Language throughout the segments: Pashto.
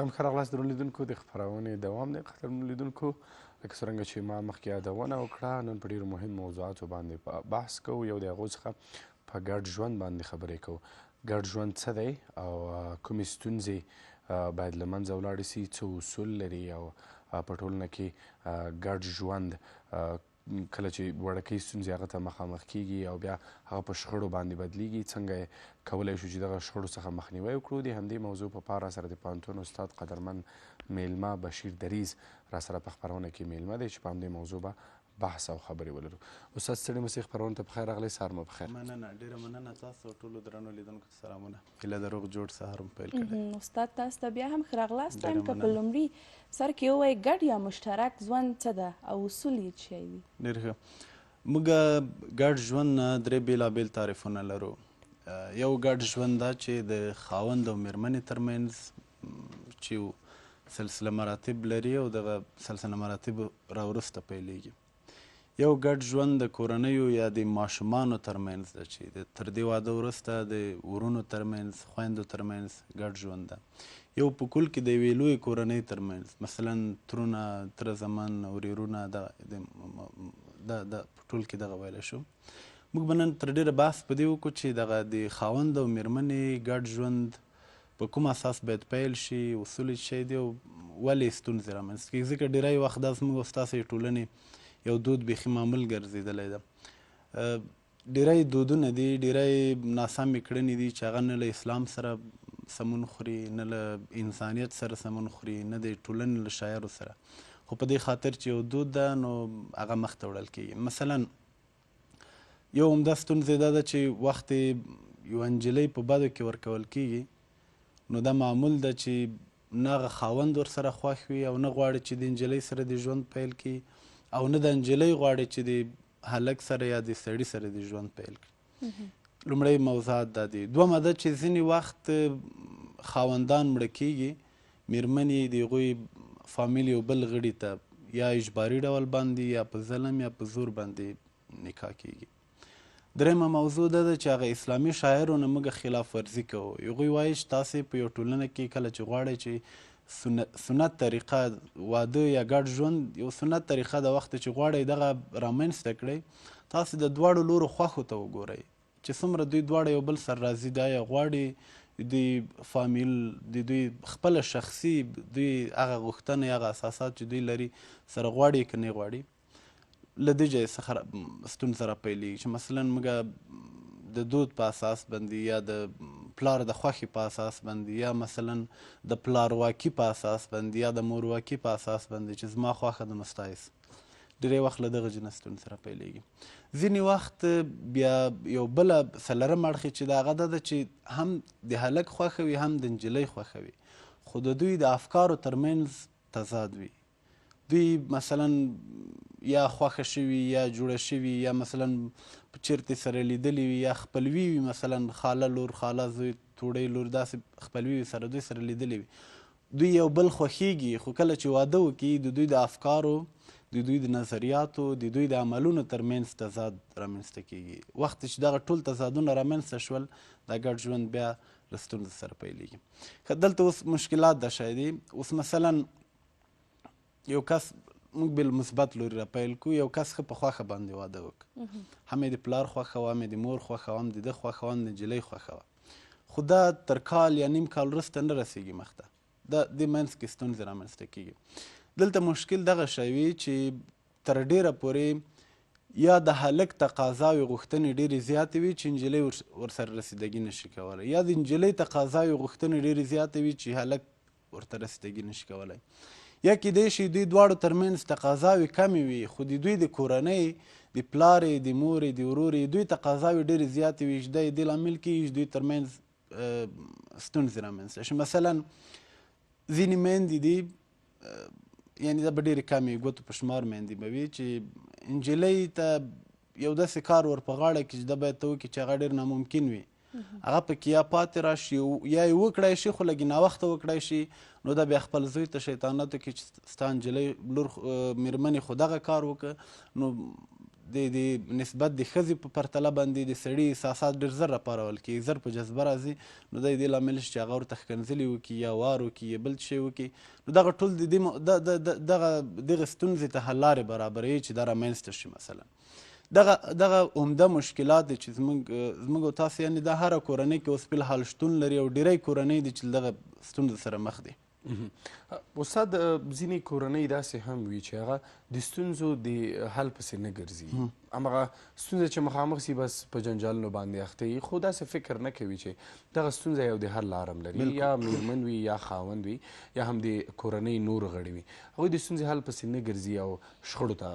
بیا هم ښه راغلاست درنو لیدونکو، د خپرونې دوام دی. قدرمنو لیدونکو، لکه څرنګه چې ما مخکې یادونه وکړه، نن په ډېرو مهم موضوعاتو باندې بحث کوو. یو د هغو څخه په ګډ ژوند باندې خبرې کوو. ګډ ژوند څه دی او کومې ستونزې باید له منځه ولاړې سي، څه اصول لري او په ټولنه کې ګډ ژوند کله چې وړکۍ ستونزې هغه ته مخامخ کیږي او بیا هغه په شخړو باندې بدلیږي، څنګه کولای شو چې دغه شخړو څخه مخنیوی وکړو. د همدې موضوع په پار راسره د پوهنتون استاد قدرمن میلمه بشیر دریز راسره په خپرونه کې میلمه دی چې په همدې موضوع به بحث او خبرې ولرو. استاد ستړي مه سئ، خپرونې ته پخیر راغلی، سهار مو پخیر. مننه، ډیره مننه تاسو او ټولو درنو لیدونکو ته سلامونه. هیله ده روغ جوړ سهار مو پیل کړی. استاد تاسو ته بیا هم ښه راغلاست وایم. که په لومړي سر کې ووایئ ګډ یا مشترک ژوند څه ده او اصول یې څه شی دي؟ ډېر ښه. موږ ګډ ژوند نه درې بېلابېل تعریفونه لرو. یو ګډ ژوند دا چې د خاوند او میرمنې ترمنځ چې سلسله مراتب لري او دغه سلسله مراتب را وروسته پیلېږي. یو ګډ ژوند د کورنیو یا د ماشومانو ترمنځ ده چې د تر دې واده وروسته د ورونو ترمنځ، خویندو ترمنځ ګډ ژوند ده. یو په کل کې د یوې لویې کورنۍ ترمنځ، مثلا ترونه، تره زمن، ورېرونه، دا دا دا په ټول کې دغه ویلی شو. موږ به نن تر ډېره بحث په دې وکړو چې دغه د خاوند او میرمنې ګډ ژوند په کوم اساس باید پیل شي، اصول یې څه شی دي او ولې ستونزې رامنځته کېږي، ځکه ډېری وخت دا زموږ او ستاسو ټولنې یو دود بیخي معمول ګرځېدلی ده. ډېری دودونه دي، ډېری ناسمې کړنې دي چې هغه نه له اسلام سره سمون خوري، نه له انسانیت سره سمون خوري، نه د ټولنې له شاعرو سره، خو په دې خاطر چې یو دود ده نو هغه مخته وړل کېږي. مثلا یو عمده ستونزه دا ده چې وخت یوه نجلۍ په بدو کې ورکول کېږي نو دا معمول ده چې نه هغه خاوند ورسره خوښ وي او نه غواړي چې د نجلۍ سره د ژوند پیل کړي او نه د نجلۍ غواړي چې د هلک سره یا د سړي سره د ژوند پیل کړي. لومړی موضوعات دا دي. دومه ده چې ځینې وخت خاوندان مړه کېږي، میرمنې د هغوی فامیل یو بل غړي ته یا اجباري ډول باندې یا په ظلم یا په زور باندې نکاح کېږي. درېیمه موضوع دا ده چې هغه اسلامي شاعرو نه موږ خلاف ورزي کوو. هغوی وایي چې تاسې په یو ټولنه کې کله چې غواړئ چې سنت طریقه واده یا ګډ ژوند یو سنت طریقه د وخت چې غواړئ دغه رامنځته کړئ، تاسې د دواړو لورو خوښو ته وګورئ چې څومره دوی دواړه یو بل سره راضي دي، آیا غواړي دوی فامیل د دوی خپله شخصي دوی هغه غوښتنې هغه اساسات چې دوی لري سره غواړي که نه غواړي. له دې ځای څخه ستونزه را پیلېږي چې مثلا موږ د دود په اساس باندې یا د پلار د خوښې په اساس باندې یا مثلا د پلارواکي په اساس باندې یا د مورواکي په اساس باندې چې زما خوښه ده نو ستا یې ډېری وخت له دغه جنس ستونزې را پیلېږي. ځینې وخت بیا یو بله څلورم اړخ چې د هغه دا ده چې هم د هلک خوښه وي هم د نجلۍ خوښه وي، خو د دوی د افکارو ترمنځ تضاد وي. دوی مثلا یا خوښه شوي یا جوړه شوي یا مثلا په چیرته سره لیدلي وي یا خپلوي وي، مثلا خاله لور، خاله زوی، توړۍ لور، داسې خپلوي وي سره دوی سره لیدلي وي، دوی یو بل خوښیږي، خو کله چې واده وکړي د دوی د افکارو، د دوی د نظریاتو، د دوی د عملونو ترمنځ تضاد رامنځته کیږي. وخت چې دغه ټول تضادونه رامنځته شول، دا ګډ ژوند بیا له ستونزو سره پیلېږي. ښه، دلته اوس مشکلات دا شی دي. اوس مثلا یو کس موږ بل مثبت لوري را پیل کو، یو کس ښه په خوښه باندې واده وکړ، هم یې د پلار خوښه وه، هم یې د مور خوښه وه، هم د ده خوښه وه، هم د نجلۍ خوښه وه، خو دا تر کال یا نیم کال وروسته نه رسېږي مخته، دا دې منځ کې ستونزې رامنځته کېږي. دلته مشکل دغه شی وي چې تر ډېره پورې یا د هلک تقاضاوې غوښتنې ډېرې زیاتې وي چې نجلۍ ورسره رسیدګي نشي کولی، یا د نجلۍ تقاضاوې غوښتنې ډېرې زیاتې وي چې هلک ورته رسیدګي نشي کولی، یا کیدای شي دوی دواړو ترمنځ تقاضاوې کمې وي خو د دوی د کورنۍ د پلارې، د مورې، د ورورې دوی تقاضاوې ډېرې زیاتې وي چې دا یې دې لامل کېږي چې دوی ترمنځ ستونزې رامنځته شي. مثلا ځینې میندې دي، یعنې دا به ډېرې کمې ګوتو په شمار میندې به وي چې نجلۍ ته یو داسې کار ور په غاړه کړي چې دا باید ته وکړي چې هغه ډېر ناممکن وي، هغه پکې یا پاتې راشي یا یې وکړای شي خو لږې ناوخته وکړای شي، نو دا بیا خپل زوی ته شیطانت وکړي چې ستا نجلۍ لور میرمنې خو دغه کار وکړه، نو د د نسبت د ښځې په پرتله باندې د سړي احساسات ډېر زر راپارول کېږي، زر په جذبه راځي، نو دا د دې لامل شي چې هغه ورته ښکنځلې وکړي یا وار وکړي یا بل شی وکړي. نو دغه ټول د دې دغه دغه ستونزې ته حل لارې برابروي چې دا رامنځته شي. مثلا دغه دغه عمده مشکلات دي چې زموږ او تاسو، یعنې دا هره کورنۍ کې اوس په الحال شتون لري او ډیری کورنۍ دي چې دغه ستونزو سره مخ دي. استاد، ځینې کورنۍ داسې هم وي چې هغه د ستونزو د حل پسې نه ګرځي، همغه ستونزه چې مخامخ سي بس په جنجالونو باندې اخته وي، خو داسې فکر نه کوي چې دغه ستونزه یو د حل لار هم لري، یا میرمن وي یا خاوند وي یا هم د کورنۍ نور غړي وي، هغوی د ستونزې حل پسې نه ګرځي او شخړو ته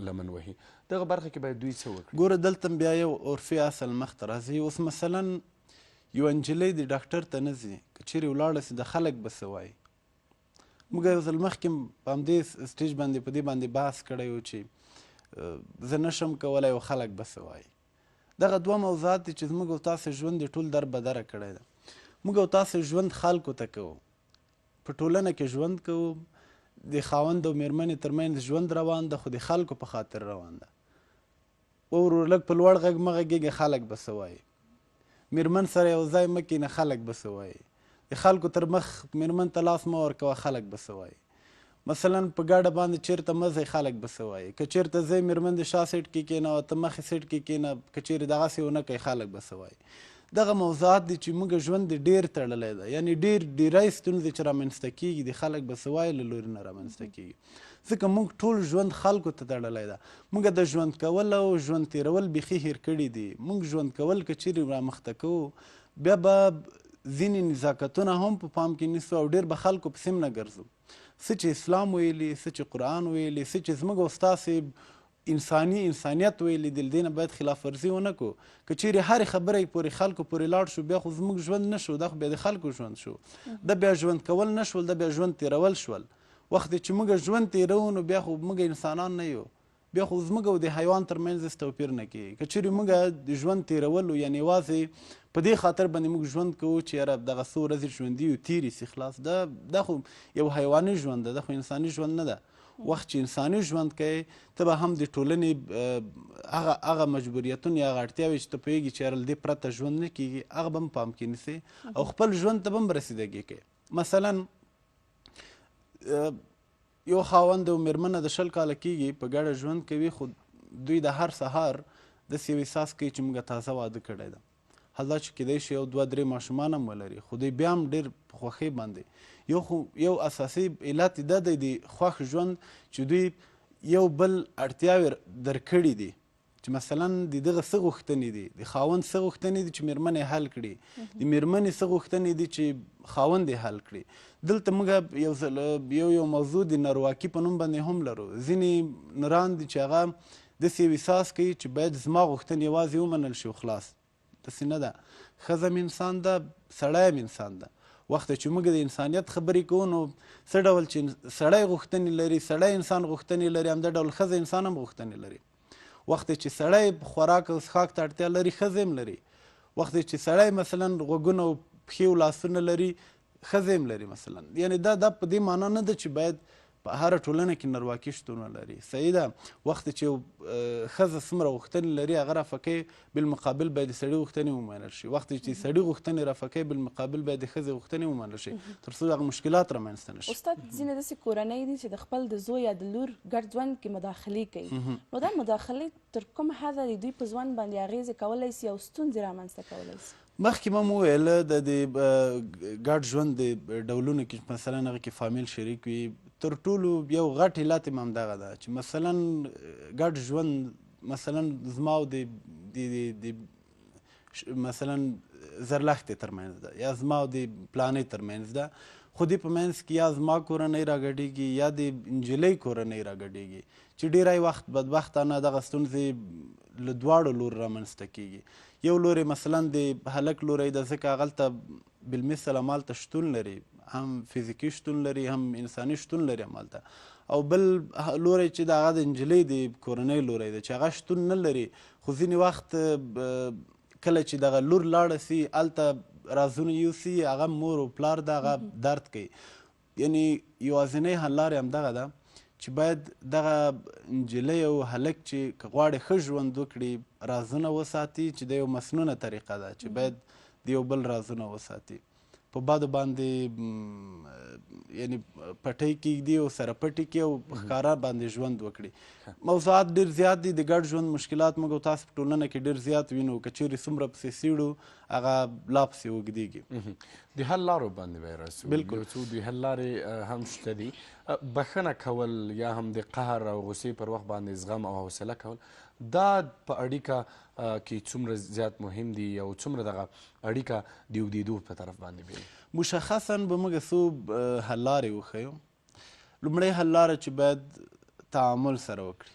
لمن وهي. دغه برخه کې باید دوی څه وکړي؟ ګوره، دلته بیا یو عرفي اصل مخته راځي. اوس مثلا یوه نجلۍ د ډاکټر ته نه ځي، که چیرې ولاړه سي د خلک به څه وایي. موږ یو ځل مخکې په همدې سټیج باندې په دې باندې بحث کړی و چې زه نشم کولی او خلک به څه وایي. دغه دوه موضوعات دي چې زموږ او تاسې ژوند یې ټول در بدره کړی ده. موږ او تاسې ژوند خلکو ته کوو، په ټولنه کې ژوند کوو، د خاوند او میرمنې ترمنځ ژوند روان ده، خو د خلکو په خاطر روان ده. ورور لږ په لوړ غږ مه غږېږه، خلک به څه وایي. میرمن سره یو ځای مه کښېنه، خلک به څه وایي. د خلکو تر مخ میرمن ته لاس مه ورکوه، خلک به څه وایي. مثلا په ګډه باندې چېرته مه ځئ، خلک به څه وایي. که چېرته ځئ میرمن د شا سیټ کې کښېنوه، ته مخې سیټ کې کښېنه، که چېرې دغسې ونه کوې خلک به څه وایي. دغه موضوعات دي چې موږ ژوند دې ډېر تړلی دی، یعنې ډېر ډېری ستونزې چې رامنځته کېږي د خلک به څه وایي له لوري نه رامنځته کېږي، ځکه موږ ټول ژوند خلکو ته تړلی ده. موږ د ژوند کول او ژوند تېرول بیخي هېر کړي دي. موږ ژوند کول که چېرې رامخته کوو بیا به ځینې نزاکتونه هم په پام کې نیسو او ډېر به خلکو پسې هم نه ګرځو. څه چې اسلام ویلي، څه چې قرآن ویلي، څه چې زموږ او ستاسې انساني انسانیت ویلي دي، له دې نه باید خلاف ورزي ونه کړو. که چیرې هرې خبرې پورې خلکو پورې لاړ شو بیا خو زموږ ژوند نه شو، دا خو بیا د خلکو ژوند شو، دا بیا ژوند کول نه شول، دا بیا ژوند تېرول شول. وخت چې موږ ژوند تېروو نو بیا خو موږ انسانان نه یو، بیا خو زموږ او د حیوان ترمنځ هېڅ توپیر نه کېږي. که چیرې موږ د ژوند تېرولو، یعنې یوازې په دې خاطر باندې موږ ژوند کوو چې یاره دغه څو ورځې ژوندي یو تېرې سي خلاص، دا خو یو حیواني ژوند ده، دا خو انساني ژوند نه ده. وخت چې انساني ژوند کوي ته به هم د ټولنې هغه هغه مجبوریتونه یا هغه اړتیاوې چې ته پوهېږي چې یاره له دې پرته ژوند نه کېږي هغه به هم پام کې نیسې او خپل ژوند ته به هم رسیدګي کوي. مثلا یو خاوند او میرمنه د 20 کاله کېږي په ګډه ژوند کوي، خو دوی د هر سهار داسې یو احساس کوي چې موږ تازه واده کړی ده، حال دا چې کېدای شي یو دوه درې ماشومان هم ولري، خو دوی بیا هم ډېر په خوښۍ باندې یو خو یو اساسي علت یې دا دی د خوښ ژوند چې دوی یو بل اړتیاوې درکړي دي، چې مثلا د دغه څه غوښتنې دي، د خاوند څه غوښتنې دي چې میرمن یې حل کړي، د میرمنې څه غوښتنې دي چې خاوند یې حل کړي. دلته موږ یو ځل یو موضوع د نرواکي په نوم باندې هم لرو. ځینې نران دي چې هغه داسې یو احساس کوي چې باید زما غوښتنې یوازې ومنل شي او خلاص. داسې نه ده، ښځه هم انسان ده، سړی هم انسان ده. وخت چې موږ د انسانیت خبرې کوو نو څه ډول چې سړی غوښتنې لري، سړی انسان غوښتنې لري، همدا ډول ښځه انسان هم غوښتنې لري. وخت چې سړی خوراک او څښاک ته اړتیا لري، ښځه هم لري. وخت چې سړی مثلا غوږونه او پښې او لاسونه لري، ښځه هم لري مثلا. یعنې دا په دې معنا نه ده چې باید په هره ټولنه کې نرواکي شتون ولري. صحیح ده، وخت چې ښځه څومره غوښتنې لري هغه رفع کوي، بالمقابل باید د سړي غوښتنې ومنل شي. وخت چې سړي غوښتنې رفع کوي، بالمقابل باید د ښځې غوښتنې ومنل شي، تر څو دغه مشکلات رامنځته نه شي. استاد، ځینې داسې کورنۍ دي چې د خپل د زوی یا د لور ګډ ژوند کې مداخلې کوي، نو دا مداخلې تر کوم حده د دوی په ژوند باندې اغېزې کولی سي او ستونزې رامنځته کولی سي؟ مخکې ما وویل د دې ګډ ژوند د ډولونو کې مثلا هغه کې فامیل شریک وي، تر ټولو یو غټ علت یې هم دغه ده چې مثلا ګډ ژوند مثلا زما او د مثلا زرلښتې ترمنځ ده یا زما او د پلانې ترمنځ ده، خو دې په منځ کې یا زما کورنۍ راګډېږي یا د نجلۍ کورنۍ راګډېږي، چې ډېری وخت بدبختانه دغه ستونزې له دواړو لورو رامنځته کېږي. یو لوری مثلا د هلک لوری ده، ځکه هغلته بالمثل همالته شتون لري، هم فزیکي شتون لري هم انساني شتون لري همالته، او بل لوری چې د هغه د نجلۍ د کورنۍ لوری ده چې هغه شتون نه لري، خو ځینې وخت کله چې دغه لور لاړه سي هلته رازونه یوسي، هغه مور او پلار ده هغه درد کوي. یعنې یوازینۍ حل لاره همدغه ده چې باید دغه نجلۍ او هلک چې که غواړي ښه ژوند وکړي، رازونه وساتي، چې د یو مسنونه طریقه ده چې باید د یو بل رازونه وساتي. په بدو باندې یعنی پټۍ کېږدي او سره پټې کړي او په ښکاره باندې ژوند وکړي. موضوعات ډېر زیات دي، د ګډ ژوند مشکلات موږ او تاسو په ټولنه کې ډېر زیات وینو، که چیرې څومره پسې څېړو هغه لا پسې اوږدېږي. د حل لارو باندې به راسو. بالکل. یو څو د حل لارې هم شته دي. بښنه کول یا هم د قهر او غصې پر وخت باندې زغم او حوصله کول، دا په اړیکه کې څومره زیات مهم دي او څومره دغه اړیکه د اوږدېدو په طرف باندې بیایي؟ مشخصاً به موږ څو حل لارې وښیو. لومړی حل لاره چې باید تعامل سره وکړي،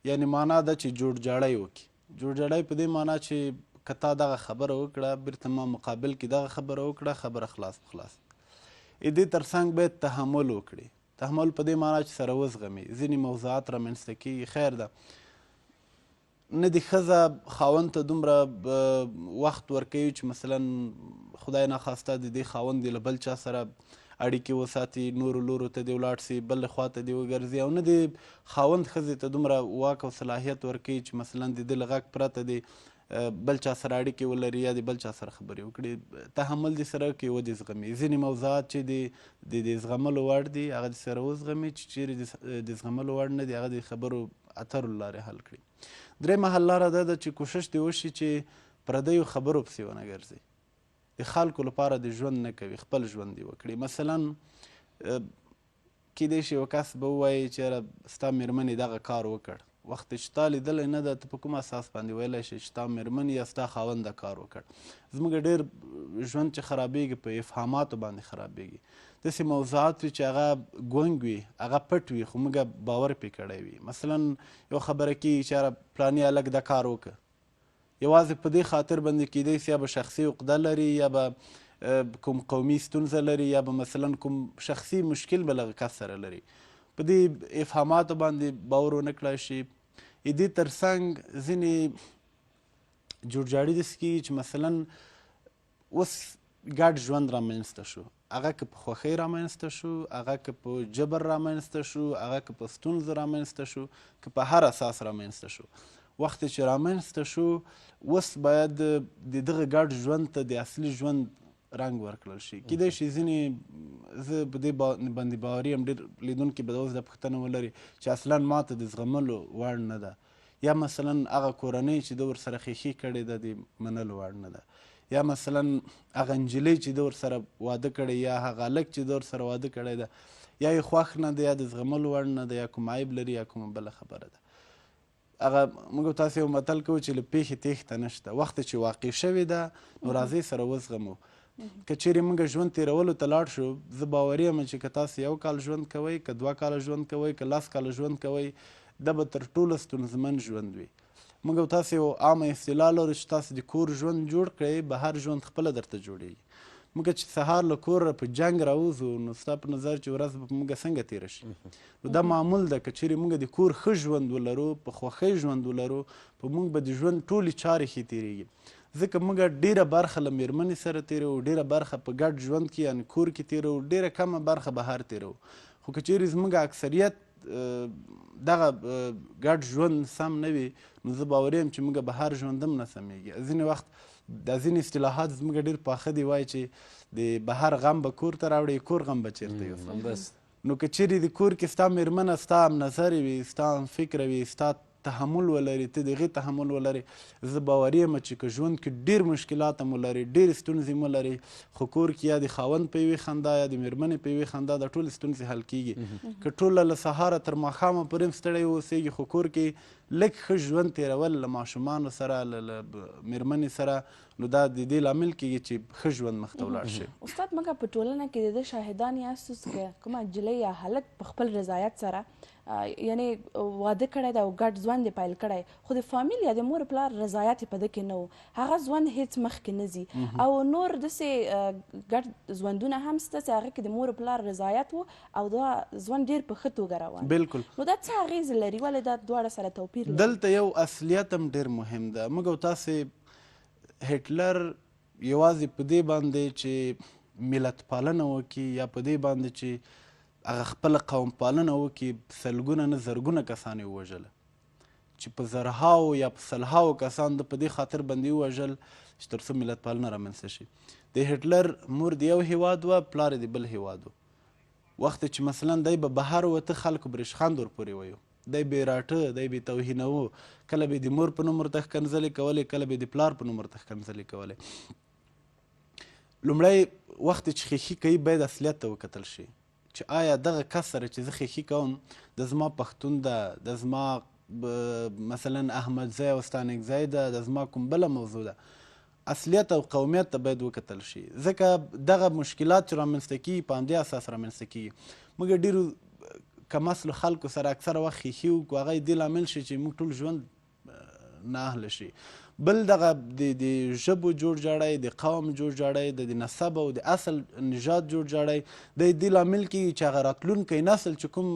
یعنی معنا ده چې جوړجاړی وکړي. جوړجاړی په دې معنا چې که تا دغه خبره وکړه، بیرته ما مقابل کې دغه خبره وکړه، خبره خلاص په خلاص. دې ترڅنګ باید تحمل وکړي. تحمل په دې معنا چې سره وزغمي. ځینې موضوعات رامنځته کېږي، خیر ده، نه د ښځه خاوند ته دومره وخت ورکوي چې مثلا خدای ناخواسته د دې خاوند دې له بل چا سره اړیکې وساتي، نورو لورو ته دې ولاړ سي، بلې خوا ته دې وګرځي، او نه د خاوند ښځې ته دومره واک او صلاحیت ورکوي چې مثلا د ده له غږ پرته دې بل چا سره اړیکې ولري یا د بل چا سره خبرې وکړي. تحمل دې سره وکړي، ودې زغمي. ځینې موضوعات چې د زغملو وړ دي هغه دې سره وزغمي، چې چیرې د زغملو وړ نه دي هغه د خبرو اترو له لارې حل کړي. درېیمه حل لاره دا ده چې کوشش دې وشي چې پردیو خبرو پسې ونه ګرځي، د خلکو لپاره د ژوند نه کوي، خپل ژوند دې وکړي. مثلا کیدای شي یو کس به ووایي چې یاره ستا مېرمنې دغه کار وکړ، وخت چې تا لیدلی نه ده ته په کوم اساس باندې ویلی شې چې تا مېرمنې یا ستا خاوند دا کار وکړ؟ زموږ ډېر ژوند چې خرابېږي په افهاماتو باندې خرابېږي. داسې موضوعات وي چې هغه ګونګ وي، هغه پټ وي، خو موږ باور پرې کړی وي. مثلا یو خبره کېږي چې یاره پلاني هلک دا کار وکړ، یوازې په دې خاطر باندې کېدای شي یا به شخصي عقده لري، یا به کوم قومي ستونزه لري، یا به مثلا کوم شخصي مشکل به له کس سره لري. په دې افهاماتو باندې باور ونه کړای شي. دې ترڅنګ ځینې جوړجاړي داسې کېږي چې مثلا اوس ګډ ژوند رامنځته شو، هغه که په خوښۍ رامنځته شو، هغه که په جبر رامنځته شو، هغه که په ستونزو رامنځته شو، که په هر اساس رامنځته شو، وخت چې رامنځته شو اوس باید د دغه ګډ ژوند ته د اصلي ژوند رنګ ورکړل شي. کیدای شي ځینې، زه په دې باندې باوري یم، ډېر لیدونکي به اوس دا پوښتنه ولري چې اصلا ما ته د زغملو وړ نه ده، یا مثلا هغه کورنۍ چې ده ورسره خېښي کړې ده د منلو وړ نه ده، یا مثلا هغه نجلۍ چې ده ورسره واده کړی یا هغه هلک چې ده ورسره واده کړی ده، یا یې خوښ نه ده، یا د زغملو وړ نه ده، یا کوم عیب لري، یا کومه بله خبره ده. هغه موږ تاسو یو متل کوو چې له پېښې تېښته نشته، وخت چې واقع شوې ده نو راځئ سره وزغمو. که چیرې موږ ژوند تېرولو ته لاړ شو، زه باوري یم چې که تاسو یو کال ژوند کوئ، که 2 کاله ژوند کوئ، که 10 کاله ژوند کوئ، دا به تر ټولو ستونزمن ژوند وي. موږ او تاسو یو عامه اصطلاح لرو چې تاسو د کور ژوند جوړ کړئ، بهر ژوند خپله درته جوړېږي. موږ چې سهار له کوره په جنګ راوځو نو ستا په نظر چې ورځ به په موږ څنګه تېره شي؟ نو دا معمول ده که چیرې موږ د کور ښه ژوند ولرو، په خوښۍ ژوند ولرو، په موږ به د ژوند ټولې چارې ښې تېرېږي. ځکه موږ ډېره برخه له مېرمنې سره تېروو، ډېره برخه په ګډ ژوند کې یعنې کور کې تېروو، ډېره کمه برخه بهر تېروو. خو که چیرې زموږ اکثریت دغه ګډ ژوند سم نه وي نو زه باوري یم چې موږ بهر ژوند هم نه سمېږي. ځینې وخت دا ځینې اصطلاحات زموږ ډېر پاخه دي، وایي چې د بهر غم به کور ته راوړي، کور غم به چېرته یوسي. نو که چیرې د کور کې ستا مېرمنه ستا هم نظر وي، ستا هم فکر وي، ستا تحمل ولري، ته د هغې تحمل ولرې، زه باوري یم چې که ژوند کې ډېر مشکلات هم ولرې، ډېرې ستونزې هم ولرې، خو کور کې یا د خاوند په یوې خندا یا د مېرمنې په یوې خندا دا ټولې ستونزې حل کېږي. که ټوله له سهاره تر ماښامه پورې هم ستړی واوسېږي، خو کور کې لږ ښه ژوند تېرول له ماشومانو سره، له مېرمنې سره، نو دا د دې لامل کېږي چې ښه ژوند مخته ولاړ شي. استاد، موږ په ټولنه کې د ده شاهدان یاستو چې کومه نجلۍ یا هلک په خپل رضایت سره یعنی واده کړی دی او ګډ ژوند یې پیل کړی، خو د فامیل یا د مور پلار رضایت یې په ده کې نه و، هغه ژوند هیڅ مخکې نه ځي. او نور داسې ګډ ژوندونه هم شته چې هغه کې د مور پلار رضایت و او دا ژوند ډېر په ښه توګه روان دی. بالکل. نو دا څه اغېزې لري؟ ولې دا دواړه سره توپیر لري؟ دلته یو اصلیت هم ډېر مهم ده. موږ او تاسې هټلر یوازې په دې باندې چې ملت پالنه وکړي یا په دې باندې چې هغه خپله قوم پالنه وکړي، سلګونه نه زرګونه کسان یې ووژل، چې په زرهاو یا په سلهاو کسان د په دې خاطر باندې ووژل چې تر څو ملت پالنه رامنځته شي. د هټلر مور د یو هیواد وه، پلار یې د بل هیواد و. وخت چې مثلا دی به بهر وته، خلکو به ریشخند ورپورې ویو، دی به یې راټه، دی به یې توهینوو، کله به یې د مور په نوم ورته ښکنځلې کولې، کله به یې د پلار په نوم ورته ښکنځلې کولې. لومړی وخت چې خیښي کوي باید اصلیت ته وکتل شي چې آیا دغه کس سره چې زه خیښي کوم د زما پښتون ده، د زما مثلا احمدزی او ستانکزی ده، د زما کوم بله موضوع ده. اصلیت او قومیت ته باید وکتل شي، ځکه دغه مشکلات چې رامنځته کیږي په همدې اساس رامنځته کیږي. موږ ډیرو کم اصلو خلکو سره اکثره وخت خیښي وکړو، هغه یې دې لامل شي چې موږ ټول ژوند نااهله شي. بل دغه د ژبو جوړ جاړی، د قوم جوړ جاړی، د نسب او د اصل نژاد جوړ جاړی د دې لامل کیږي چې هغه راتلونکی نسل چې کوم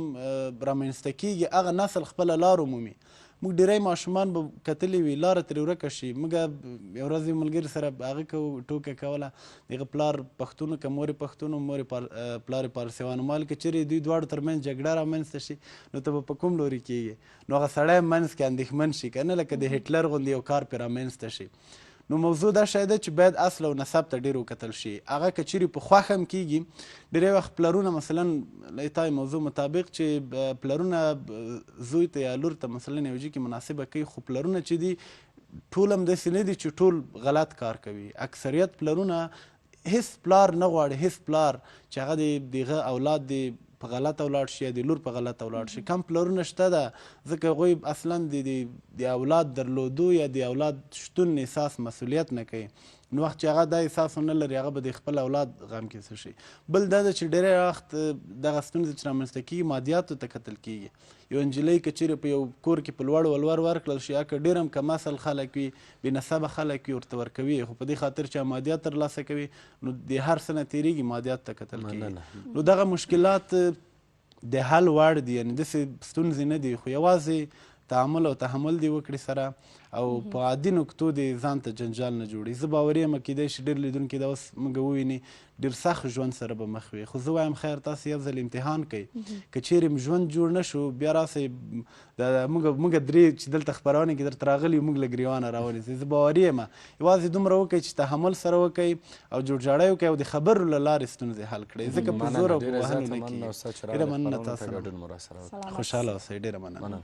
رامنځته کیږي هغه نسل خپله لار ومومي. موږ ډیری ماشومان به کتلي وي لاره ترې ورکه شي. موږ یو ورځ یو ملګري سره هغه ټوکه کوله، د هغه پلار پښتون که مور یې پښتون و، مور یې پلار یې پارسیوان و. ما ویل که چېرې دوی دواړو ترمنځ جګړه رامنځته شي نو ته به په کوم لوري کیږي؟ نو هغه سړی منځ کې اندېښمن شي که نه، لکه د هټلر غوندې یو کار پرې رامنځته شي. نو موضوع دا شی ده چې باید اصل او نسب ته ډېر وکتل شي. هغه که چیرې په خوښه هم کیږي، ډېری وخت پلرونه مثلا له ایتای موضوع مطابق چې پلرونه زوی ته یا لور ته مثلا یو جي کې مناسبه کوي، خو پلرونه چې دي ټول هم داسې نه دي چې ټول غلط کار کوي. اکثریت پلرونه هیڅ پلار نه غواړي، هیڅ پلار چې هغه د هغه اولاد دې په غلطه ولاړ شي یا د لور په غلطه ولاړ شي. کم پلرونه شته ده، ځکه هغوی اصلا د اولاد درلودو یا د اولاد شتون احساس مسؤلیت نه کوي. نو وخت چې هغه دا احساس ونه لري هغه به د خپل اولاد غم کې څه شي. بل دا ده چې ډېری وخت دغه ستونزې چې رامنځته کېږي مادیاتو ته کتل کېږي. یو نجلۍ که چیرې په یو کور کې په لوړ ولور ورکړل شي، یا که ډېر هم کم اصل خلک وي، بې نسبه خلک وي، ورته ورکوي، خو په دې خاطر چې مادیات ترلاسه کوي نو د هر څه نه تېرېږي، مادیات ته کتل کېږي. نو دغه مشکلات د حل وړ دي، یعنې داسې ستونزې نه دي، خو یوازې تعامل او تحمل دې وکړي سره او په عادي نکتو دې ځان ته جنجال نه جوړي. زه باوري یم کیدای شي ډېر لیدونکي دا اوس موږ وویني ډېر سخت ژوند سره به مخ وي، خو زه وایم خیر تاسو یو ځل امتحان کړئ، که چیرې مو ژوند جوړ نه شو بیا راسئ موږ درې چې دلته خپرونې کې درته راغلي موږ له ګریوانه راونیسئ. زه باوري یم یوازې دومره وکړئ چې تحمل سره وکړئ او جوړجاړی وکړئ او د خبرو له لارې ستونزې حل کړئ، ځکه په زور او په وهلو نه کېږي. ډېره مننه تاسو نه، خوشحاله اوسئ. ډېره مننه.